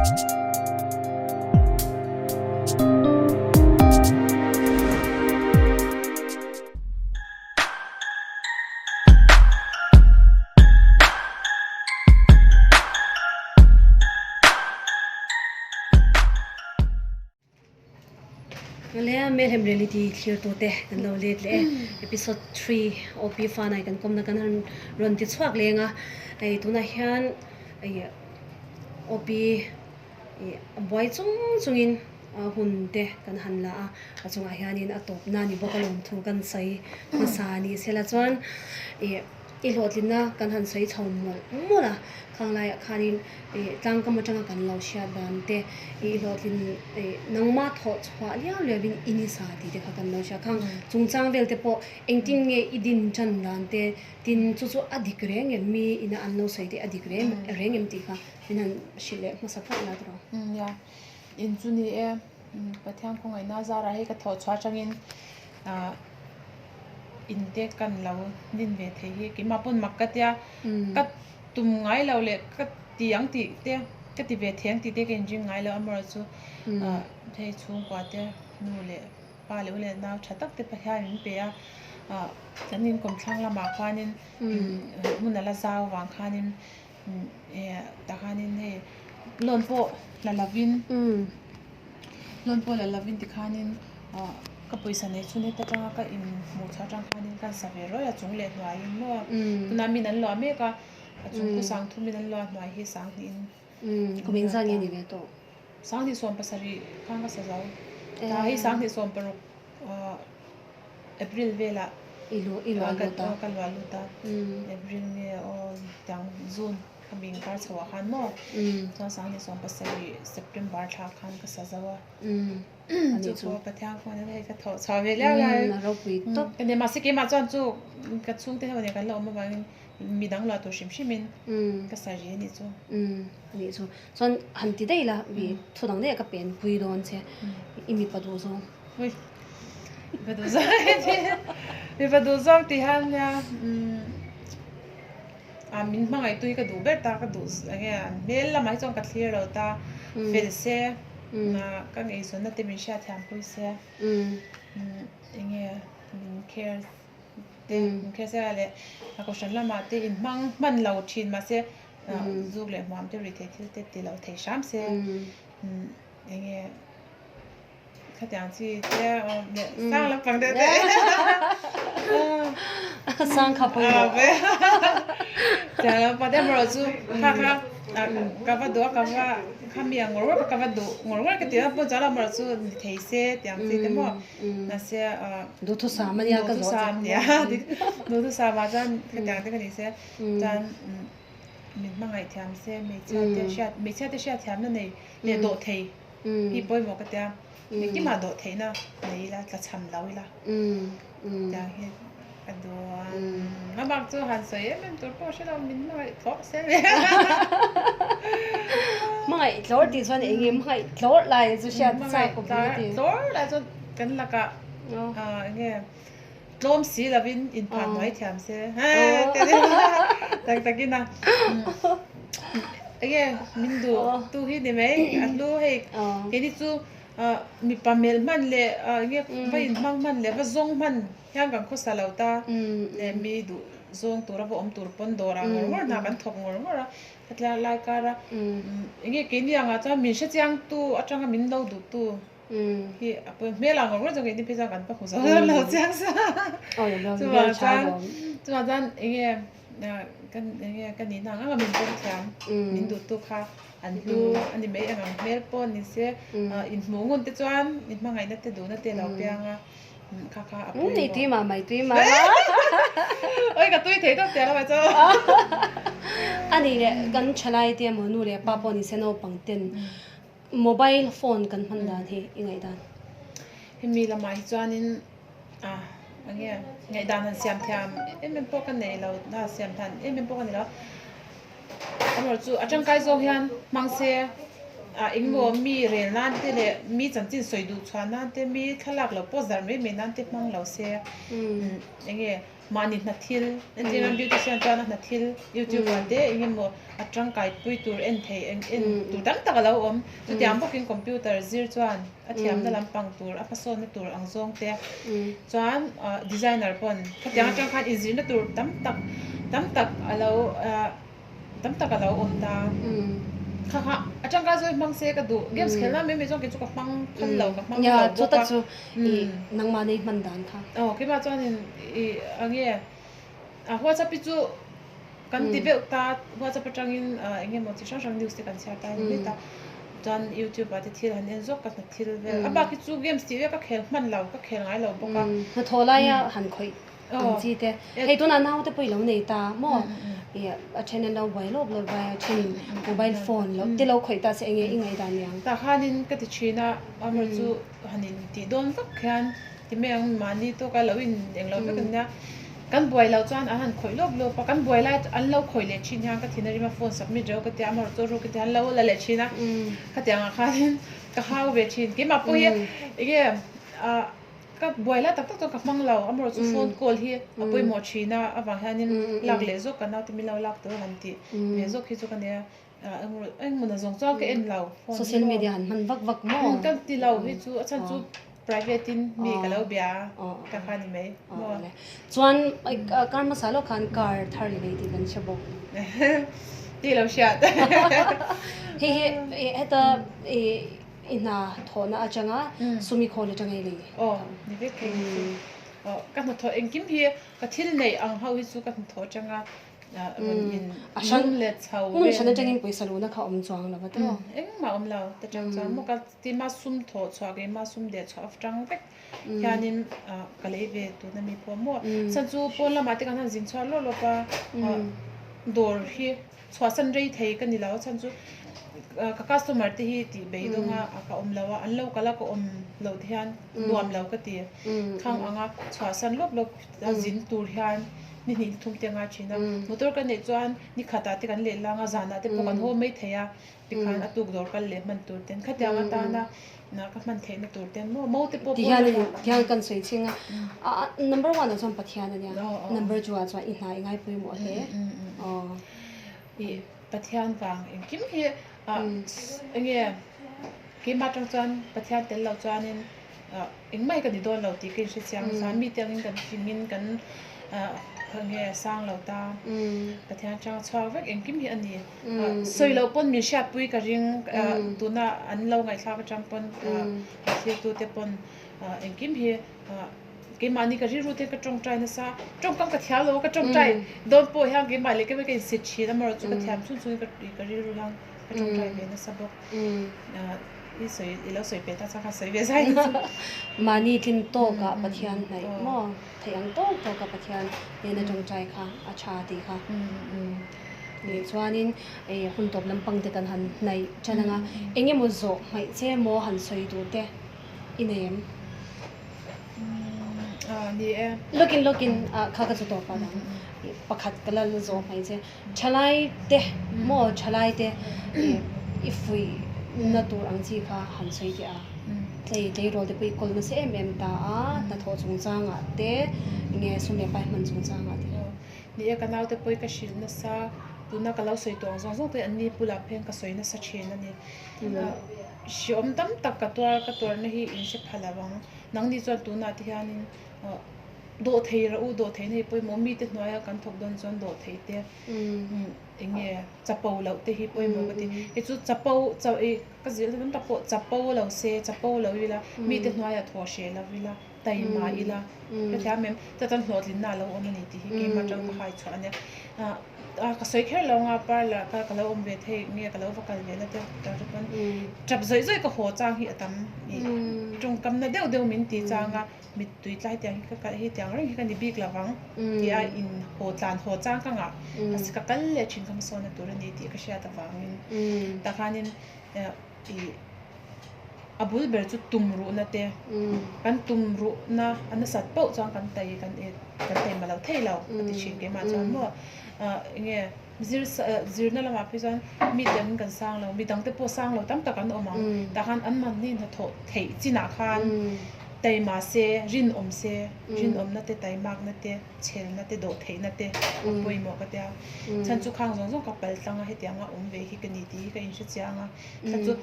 Leh Melhem Reality thlir tute kan lo let leh e. Episode 3 OP Fanai kan kawmna kan han rawn ti chhuak leng a. Hei tunah hian OP a buai chung chungin hun te kan han la a. A chungah hianin a tawpna ni bawk a lawmthu kan sawi hmasa a ni sela chuan ih i hlawhtlinna kan han sawi chho mawlh mawlh a. Khang laiah khanin ih tlangkam atanga kan lo hriat dan te ih hlawhtlin ih nangmah thawh chhuah liau liau in i ni sa tih te kha kan lo hria. Khang chungchang vel te pawh engtin nge i din tan dan te tin chu chu a dik reng em mi ina an lo sawi te a dik reng reng em tih kha min han hrilh leh hmasa phawt la tawh. Nia in chu ni e Pathian khawngaihna zarah hei ka thawh chhuah atangin ah in te kan lo din ve thei hi keimah pawn mak ka tia ka tum ngai lo leh ka ti ang tih te ka ti ve thei ang tih te ka inring ngai lo amaherawhchu ah hei chhungkua te nu leh pa leh u leh nau tha tak te Pathian min pe a ah kan inkawm thlang lamah khanin hmun a la zau vang khanin tah khanin hei loan pawh la lovin loan pawh la lovin tikhanin ah ka pawisa neih chhun heta tanga ka inhmuh chhuah atang khanin ka sa ve rawih a chung leh hnuaiin maw tunah min an luah mek a a chung khu sang thum in an luah hnuai hi sang hnih in kum engzat nge ni ve tawh 2017 khan ka sa zo tah hi 2016 ah April velah i luah i luah lut a ka luah lut a April nge aw tiang June ka mi inkar chho ah khan maw chuan 2017 September thla khan ka sa zo a chu pawh Pathian khawn in hei ka thawh chhuah ve liau lai a ropui tawp ka ni mahse keimah chuan chu ka chhungte ho nen kan la awm avangin midang luah tur hrim hrim in ka sa ri a nih chu a nih chu chuan han ti daih la mi thu dang daih ah ka pen pui dawn che i mipa duh zawng. Mipa duh zawng mipa duh zawng tih hian nia ah min hmangaih tu hi ka duh ber ta ka duh eng nge an hmel lamah hi chuan ka thlir lo ta fel se ka ngaihzawnna te min hriatthiam pui se eng nge min care te min care se a leh a kohhran lamah te inhmang hman lo thin mahse zuk leh hmuam te ruih theih thil te ti lo thei hram se eng nge. Khatiang chi te sang lampang deuh te sang kha pawh tiang lampang te amarawh chu kha kha ka va duh a ka va kha mi ang ngawr ngawr ka va duh ngawr ngawr ka ti a pawh chuan amarawh chu ni thei se tiang chi te maw mahse duhthusam ania ka zawh duhthusam nia duhthusam ah chuan khatiang te ka ni se chuan min hmangaih thiam se hmeichhia te hriat hmeichhia te hriat thiamna nei leh dawh thei. Hi pawimawh ka tia, engkimah dawh theihna nei ila, tla chham lo ila tiang hi ka duh a. A bak chu han sawi em em tur pawh hre lo, min hmangaih tlawr se ve. Hmangaih tlawr tih chuan eng nge hmangaih tlawr lai chu hriat chak ka pui ti. Hmangaih tlawr lai chuan kan lakah eng nge tlawm si lovin inphan hnuai thiam se tak takin a enge min duh tu hi ni mai a hlu hei keini chu mipa melh hman leh enge va inhmang hman leh va zawng hman hian kan khawsa lo ta leh mi duh zawng tura va awm tur pawn dawrah ngawr ngawr hna kan thawk ngawr ngawr a hetlai lai kara enge keini angah chuan min hrechiang tu atanga min lo duh tu. Hi a pawi hmel ang ngawr ngawr chuan keini phei chuan kan pa hmu zo lo chiang sa. Chuvang chuan chuvang chuan eng nge kan eng nge ka nihna ang ang a min pawm thiam min duh tu kha an hlu a ni mai ang ang hmel pawh ni se inhmuh ngun te chuan inhmangaihna te duhna te a lo piang a kha kha a pawimawh. Ni tui mah mai tui mah. Oi ka tui thei tawp tiang lamah chuan. A nih leh kan thalai te emaw nu leh pa pawh ni se naupang ten Mobile phone kan hman dan hi i ngaihdan. Hemi lamah hi chuanin ah eng nge ngaihdan han siam thiam em em pawh ka nei lo a siam than em em pawh ka nei lo amaherawh chu a tangkai zawk hian hmang se ah eng emaw mi rel nan te leh mi chanchin sawi duh chhuah nan te mi thlalak lo pawh zarh mai mai nan te hmang lo se eng nge. Mahni hna thil, entirna beautician chuan a hna thil youtube ah te eng emaw a tangkai pui tur en thei eng en tur tam tak a lo awm. Chutiang bawkin computer zir chuan a thiamna lampang tur a hmasawnna tur ang zawng te chuan designer pawn khatiang atang khan inzirna tur tam tak tam tak a lo Tam tak a lo awm ta. Kha kha a tangkai zawi hmang se ka duh. Games khelh nan mai mai chuan kei chu ka hmang phal lo, ka hmang lo bawk a. Chu tak chu i nangmah nei hman dan kha. Aw keimah chuanin i eng nge a WhatsApp hi chu kan ti deuh ta, WhatsApp atangin eng emaw chi hrang hrang news te kan chhiar ta a ni mai ta. Chuan YouTube ah te thil han en zawk ka hna thil vel. A bak hi chu games tih vel ka khel hman lo, ka khel ngai lo bawk a. Hnathawh laia han khawih ang chi te hei tunah naute pawh i lo nei ta maw ih a then an lo buai lawp lawp vai a thenin mobile phone lo te lo khawih ta se enge i ngaihdan ni ang. Tah khanin ka ti thin a amah chu han in tih dawn vak hian ti mai ang mahni tawka lo in eng lo vek an nia kan buai loh chuan an han khawih lawp lawp a kan buai lai an lo khawih leh thin hian ka thin a rim a phone submit reuh ka tia amah chu ruk ka tia an lo la leh thin a khatiang ah khanin ka hau ve thin keimah pawh hi enge ah. Ka buai lai tak tak chuan ka hmang lo, amaherawh chu phone call hi a pawimawh thin a, avang hianin lak leh zawk ka naute min lo lak tur han tih ve zawk hi chu ka nia, engmawna zawng chuan ka en lo phone hi maw. Social media han hman vak vak maw? Ka ti lo hi chu a chhan chu private in mi ka lo bia a ka kha ni mai maw. Chuan kar hmasa lawk khan car thar i nei tih kan hre bawk. Tih lo hriat. Hei hi heta i I hna thawhna atanga sumi khawl atanga i lei. Aw, ni vek thei ni chu. Aw, ka hnathawh engkim hi ka thil neih ang ho hi chu ka hnathawh atanga rawn in lum leh chho vel. Hmun hran atangin pawisa luhna kha awm chuang lo va tawh. Engmah awm lo ta chang chuan maw ka tima sum thawh chhuah keimah sum deh chhuah atang vek hianin ka lei ve tuna mi pawh maw. Chhan chu pawn lamah te kan han zin chhuak lawk lawk a, dawr hi. Chhuahsan rei thei ka ni lo a chhan chu ka customer te hi tih beidawng a ka awm lo a an lo kal a ka awm loh te hian nuam lo ka ti khang ang a chhuahsan lawp lawp a zin tur hian ni hnih ni thum te a ngai thin a motor ka neih chuan ni khatah te kan leh lang a zanah te pawh kan haw mai thei a tikhan a tuk dawr kal leh hman tur ten khatiang atana ka hman theihna tur ten maw mo te pawh Tihian a ni tihian kan sawi ching a number one ah chuan Pathian a nia number two ah chuan i hna i ngaipawimawh hle aw. I Pathian vang engkim hi enge keimah atang chuan Pathian tel lo chuanin engmah hi ka ni dawn lo tih ka inhre chiang nasa mite angin kan fingin kan enge sang lo ta Pathian atanga chhuak vek engkim hi a ni. Sawi loh pawn min hriatpui ka ring tuna an lo ngaihthlak atang pawn ka thiltute pawn engkim hi keimahni ka rilru te ka tawngtai nasa tawngkam ka thiam lo a ka tawngtai dawn pawh hian keimah leh keimah ka insit thin amaherawh chu ka thiam chhun chhun ka rilru hian ka tawngtai ve nasa bawk i sawi i lo sawi pe ta chuan ka sawi ve zai chu. Mahni tlin tawkah Pathian hnaih maw theih ang tawk tawka Pathian hnena tawngtai kha a tha tih kha. Nih chuanin hun tawp lampang te kan han hnaih tan ang a, eng emaw zawh hmaih che emaw han sawi duh te i nei em? Ni e. Lawkin lawkin kha ka chu tawp a dang pakhat ka la zawh hmaih che. Thalai te maw thalai te i fuih na tur ang chi kha han sawi teh a. Tlei tleirawl te pawh i kawl nasa em em ta a, hnathawh chungchangah te enge sum leh pai hman chungchangah te. Ni e, ka naute pawh hi ka hrilh nasa, tuna ka lo sawi tawh ang zawng zawng te an ni bulah pheng ka sawi nasa thin a ni. Hriawm tam tak ka tuar, ka tuarna hi in hre pha lo ang. Nangni chuan tunah te hianin dawh thei rawh u, dawh theihna hi pawimawh, mite hnuaia kan thawk dawn chuan dawh theih te eng nge chapo loh te hi pawimawh ka ti. Hei chu chapo, ka zirna tam tak pawh chapo lo se, chapo lo ila, mite hnuaia thawh hreh lo ila. Taima ila ka thiam em ta chuan hlawhtlinna a lo awm a ni tih hi keimah atang ka hai chhuah a nia ah ka sawi kher lo anga parlour kha ka lo awm ve thei nge ka lo va kal ve na te ta te pawn tap zawih zawih ka haw chang hi a tam ih tawngkamna deuh deuh min ti chang a mittui tlai tiang hi ka kal hi tiang reng hi ka ni bik lo vang tih a in haw tlan haw chang ka ngah ka kal leh thin ka hmasawnna tur a ni tih ka hriat avangin tah khanin ih. A bul ber chu tum ruhna te, kan tum ruhna a nasat poh chuan kan tai kan e kan taima lo thei lo ka ti thin keimah chuan maw ah enge zir zirna lamah phei chuan mi te angin kan sang lo mi dangte pawh sang lo tam tak an awm ang tah khan an mahni hnathawh theih chinah khan. Taima se, rinawm se, rinawmna te, taimakna te, chhelna te, dawhtheihna te a pawimawh ka tia. Chhan chu khang zawng zawng ka pal tlang a, hetianga awm ve hi ka ni tih hi ka inhre chiang a. Chhan chu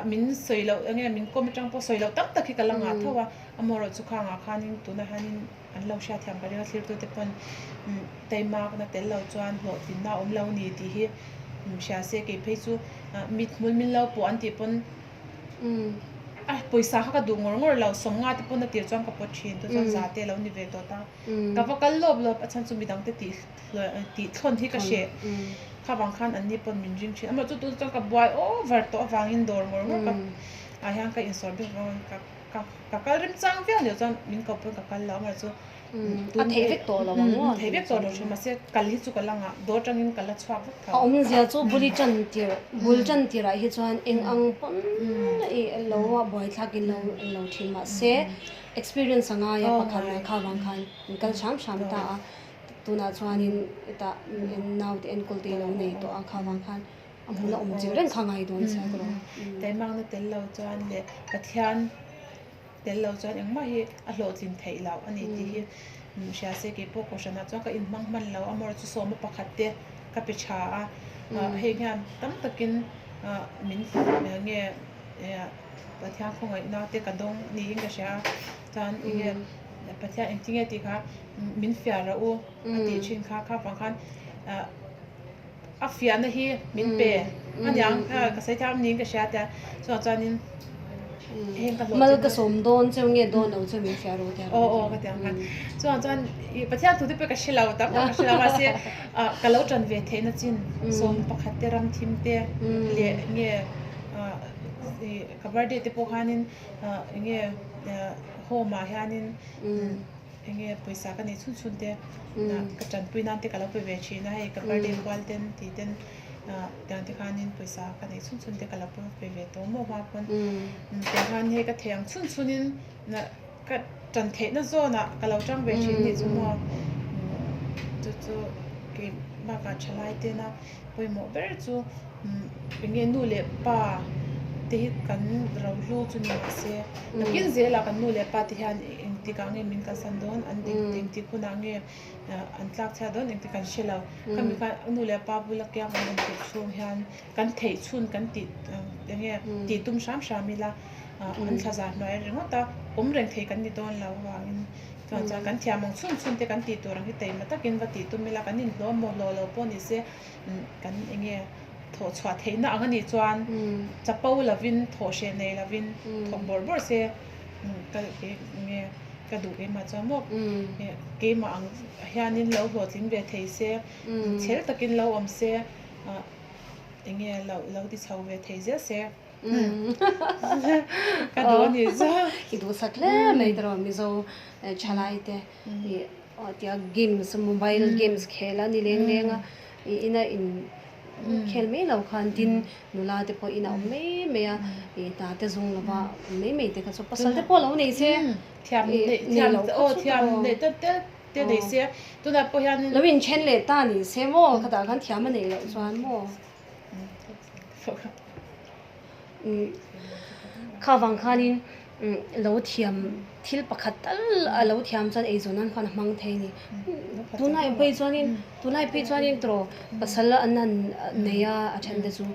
min sawi loh eng nge min kawm atang pawh sawi loh tam tak hi ka la ngah tho a, amaherawhchu chu khangah khanin tunah hianin an lo hriatthiam ka ring a, thlirtute pawn taimakna tel lo chuan hlawhtlinna a awm lo ni tih hi hria se kei phei chu mithmul min lo pawh an tih pawn A pawisa kha ka duh ngawr ngawr lo, sawmnga te pawn a tir chuan ka pawt thin, tu chuan za te a lo ni ve tawh ta. Ka va kal lawp lawp a chhan chu midang te tih tih thlawn hi ka hreh. Kha vang khan an ni pawn min ring thin. Amaherawhchu chu tu chuan ka buai over tawh avangin dawr ngawr ngawr ka ah hian ka insawr bik avangin ka ka ka kal rem chang viau ni lo chuan min ko pawn ka kal lo amaherawhchu A theih vek tawh lo ang maw? Theih vek tawh lo thin mahse kal hi chu ka la ngah dawr tangin ka la chhuak vek tho. A awmzia chu bul i tan tirh bul tan tirh ah hi chuan eng ang pawn i lo a buaithlak in lo lo thin mahse experience a ngai a pakhat na kha vang khan in kal hram hram ta a tunah chuanin hetah naute enkawl te i lo nei tawh a kha vang khan a hmun a awm chilh reng kha ngai dawn sia tawh. Taihmakna tel lo chuan leh Pathian Tel lo chuan engmah hi a hlawhtlin theih loh a ni tih hi hria se keipawh kohhranah chuan ka inhmang hman lo a mawr chu sawma pakhat te ka pe tha a hei hian tam takin min nge Pathian khawngaihna te ka dawng niin ka hria a chuan enge Pathian engtinge tih kha min fiah rah u a tih thin kha kha vang khan a fiahna hi min pe aniang ka sawi thiam niin ka hria tia chuvang chuanin heng ka hlawh Mal ka sawm dawn cheu nge dawn lo cheu min fiah ru tia aw aw ka ti ang khan chuvang chuan i Pathian thu te pawh ka hre lo tam tak ka hre lo mahse ah ka lo tan ve theihna chin sawm pakhat te ram thim te leh nge ah i ka birthday te pawh khanin ah enge home ah hianin Enge pawisa ka nei chhun chhun te ka tanpui nan te ka lo pe ve thin a hei ka birthday kual ten tih ten tiang te khanin pawisa ka nei chhun chhun te ka lo pe ve tawh maw hma pawn tiang khan hei ka thei ang chhun chhun in ka tan theih na zawn ah ka lo tang ve thin anih chu maw chu chu kei bakah thalai te na pawimawh ber chu enge nu leh pa te hi kan rohlu chu ni mahse nakin zelah kan nu leh pa te hian engtik ah nge min kalsan dawn an engtik hunah nge an tlak chhiat dawn engtik kan hre lo khami khan nu leh pa bula kiang an awm theih chhung hian kan theih chhun kan tih enge tih tum hram hram ila an thla zah hnuai ringawt a awm reng thei kan ni dawn lo avangin chuan chuan kan thiam ang chhun chhun te kan tih tur ang hi taima takin va tih tum ila kan inhlawm maw hlawh lo pawh ni se kan enge thawh chhuah theihna ang anih chuan chapo lovin thawh hreh nei lovin thawk bawrh bawrh se ka enge ka duh keimah chuan maw keimah ang hianin lo hlawhtling ve thei se chhel takin lo awm se enge lo lo ti chho ve thei zel se ka duh anih chu. I duhsak hle mai tawh Mizo thalai te tia games mobile games khel a ni leng leng a i ina in khel mai lo khan tin nula te pawh ina awm mai mai a i hna te zung lova awm mai mai te kha chu pasal te pawh lo nei se thiam nei thiam aw thiam nei tel tel te nei se tunah pawh hian lo inthen leh ta ni se maw khatah khan thiam a neih loh chuan maw. Kha vang khanin lo thiam thil pakhat tal a lo thiam chuan eizawn nan khan a hmang thei a ni. Tunlai phei chuanin tunlai phei chuanin tawh pasal an han nei a a then te chu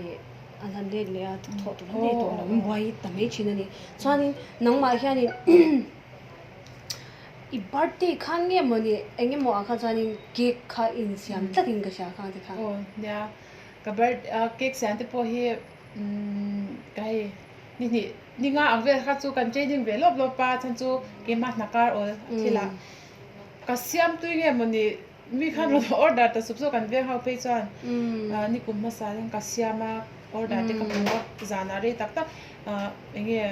ih an han let leh a thawh tur an nei tawh lo an buai ta mai thin a ni. Chuanin nangmah hianin i birthday khan nge mawni eng emaw ah kha chuanin cake kha insiam tlatin ka hria kha tikhan. Aw nia. Ka birth a cake siam te pawh hi ka hei ni hnih ni nga ang vel kha chu kan training ve lawp lawp a chhan chu keimah hna kar awl a thil ah ka siam tui nge mawni mi khan rawn order ta sup zawk an veng ho phei chuan ni kum hmasa hian ka siam a order te ka hmu a zanah rei tak tak eng nge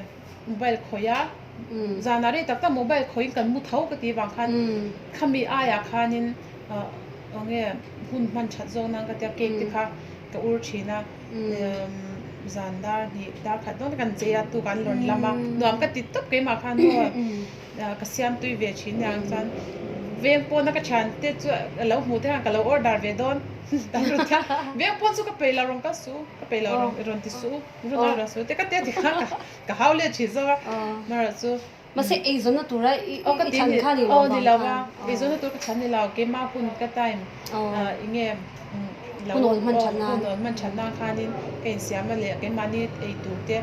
mobile khawih a zanah rei tak tak mobile khawih in kan mu tho ka tih vang khan khami aiah khanin eng nge hun hman that zawk nan ka tia cake te kha ka ur thin a zan dar hnih dar khat dawn te kan chei a tuk an rawn lam a nuam ka ti tawp keimah khan maw ka siam tui ve thin aniang chuan veng pawna ka thian te chu a lo hmuh te khan ka lo order ve dawn veng pawn chu ka peih lo rawn kal suh ka peih lo rawn ti suh. Rawn order suh te ka tia ti kha ka hau let thin zawk a amaherawhchu. Mahse eizawnna tura i chhan kha ni lo vang khan. Eizawnna tur ka chhan ni lo, keimah hun ka time enge lo hunawl hman that nan hunawl hman that nan khanin ka insiam a leh keimahni ei tur te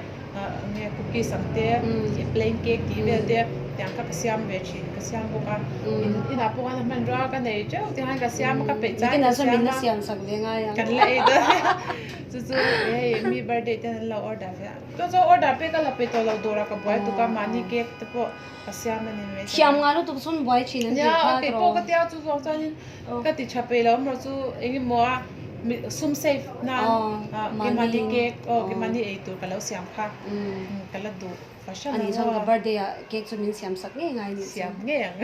enge cookies ang te plain cake tih vel te tiang kha ka siam ve thin ka siam bawk a inah pawh khan a hmanrua ka nei teuh te khan ka siam a ka peih chang ka siam a kan la ei dawn chu chu hei mi birthday ten an lo order ve a. Chuan chuan order pek a la pe tawh lo dawrah ka buai tuk a, mahni cake te pawh ka siam a ni mai. Thiam ngah lutuk chuan buai thin an tih kha Nia, keipawh ka tia chu zawng chuanin ka ti tha peih lo amarawh chu engemaw a sum save nan keimahni cake aw keimahni ei tur ka lo siam kha ka la duh fahran ang. Ani chuan ka birthday ah cake chu min siam sak ngei ngai a nih chu. Siam ngei ang.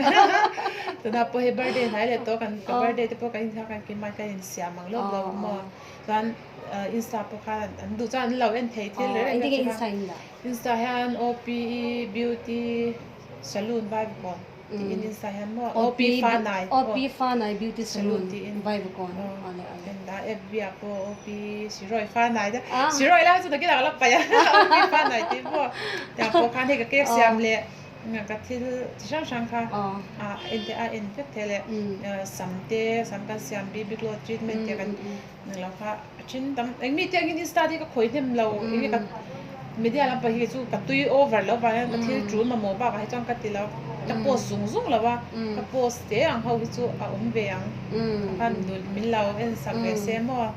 Tunah pawh hei birthday hnai leh tawh kan ka birthday te pawh kan inthar khan keimah ka insiam ang lawk lo maw chuan Insta pawh khan an duh chuan an lo en thei thil reng reng Engtin nge Insta in dah? Insta hian OPE Beauty Saloon Vaivakawn tiin Insta hian maw OP Fanai OP Fanai Beauty Saloon Vaivakawn awle awle en dah FB ah pawh OP Siroi Fanai te Siroi lai chu takin a la paih a OP Fanai tih maw tiang pawh khan hei ka cake siam leh Ka thil chi hrang hrang kha a en te a en vek thei leh sam te sam kan siam BB glow treatment te kan lo kha a then tam eng mi te angin insta te hi ka khawi hnem lo enge ka media lampang hi chu ka tui over lo vang hian ka thil tul mamawh bakah hi chuan ka ti lo ka post zung zung lo a ka post te ang ho hi chu a awm ve ang khan min lo en sak ve se maw.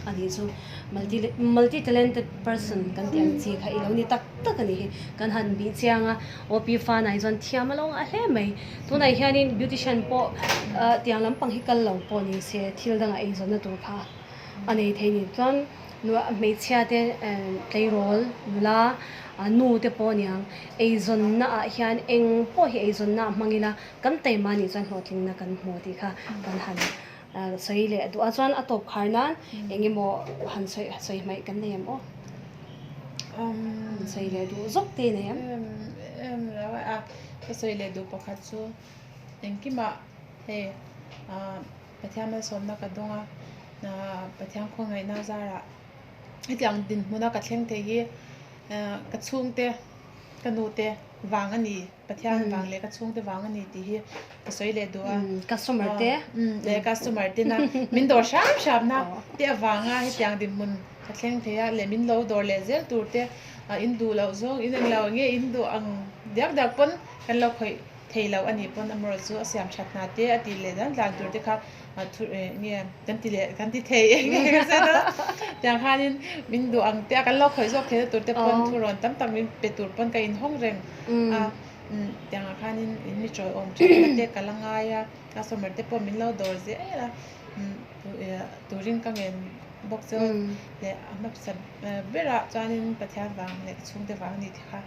Ani chu multi multi talented person kan tih ang chi kha i lo ni tak tak a ni hi. Kan han bih chiang a, OP Fana hi chuan thiam a lo ngah hle mai. Tunah hianin beautician pawh tiang lampang hi kal lo pawh ni se thil dangah eizawnna tur kha a nei thei ni. Chuan hmeichhia te tleirawl nula nu te pawh aniang eizawnna ah hian eng pawh hi eizawnna ah hmang ila kan taima nih chuan hlawhtlinna kan hmu tih kha kan han Sawi leh duh a chuan a tawp khar nan eng emaw han sawi sawi hmaih kan nei em aw? Han sawi leh duh zawk te nei em? Em lo a, ka sawi leh duh pakhat chu engkimah hei Pathian malsawmna ka dawng a, Pathian khawngaihna zarah hetiang dinhmuna ka thleng thei hi ka chhungte ka nute vang a ni. Pathian vang leh ka chhungte vang a ni tih hi ka sawi leh duh a. Customer te. Leh customer te na min dawr hram hram na te avanga hetiang dinhmun ka thleng thei a leh min lo dawr leh zel tur te in duh loh zawng in englo nge in duh ang diak diak pawn kan lo khawih thei lo a nih pawn amarawh chu a siam that hna te a tih leh dan dan tur te kha thu nge kan ti leh kan ti thei eng nge ka sawi dawn a tiang khanin min duh ang te a kan lo khawih zawk theihna tur te pawn thu rawn tam tak min pe tur pawn ka inhawng reng a tiang ah khanin in mi chawi awm thatna te ka la ngai a customer te pawh min lo dawr zel a turin ka ngen bawk chu leh a hmasa berah chuanin Pathian vang leh ka chhungte vang a ni tih kha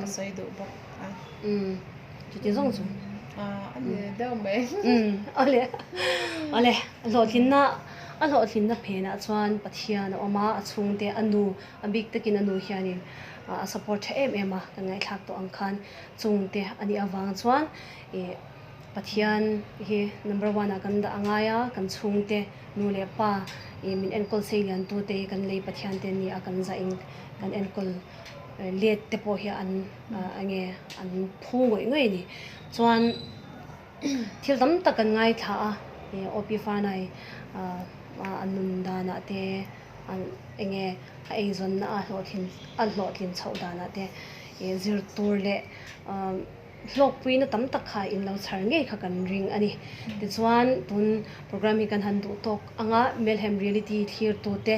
ka sawi duh bawk a. Chuti zawng chu. A ni deuh mai. Awle awle hlawhtlinna a hlawhtlinna phenah chuan Pathian a awm a, a chhungte a nu a bik takin a nu hianin a support tha em em a kan ngaihthlak tawh ang khan chungte a nih avang chuan ih Pathian hi number one ah kan dah a ngai a, kan chhungte nu leh pa ih min enkawl sei lian tute hi kan lei Pathian te an ni a kan zah in kan enkawl let te pawh hi an enge an phu ngawih ngawih a ni. Chuan thil tam tak kan ngaithla a ih OP Fanai a nun danah te enge a eizawnna a hlawhtlin a hlawhtlin chhoh danah te ih zir tur leh Hlawkpuina tam tak kha in lo chhar ngei kha kan ring a ni. Tichuan, tun program hi kan han duh tawk ang a, Melhem Reality thlirtute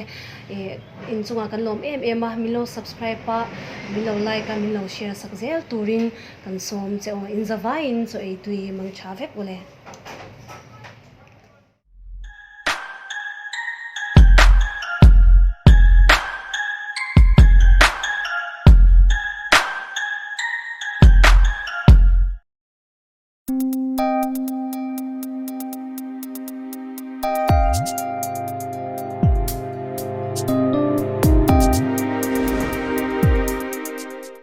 ih inchungah kan lawm em em a, min lo subscribe a, min lo like a, min lo share sak zel turin kan sawm che aw. In zavaiin chaw ei tui mang tha vek ule.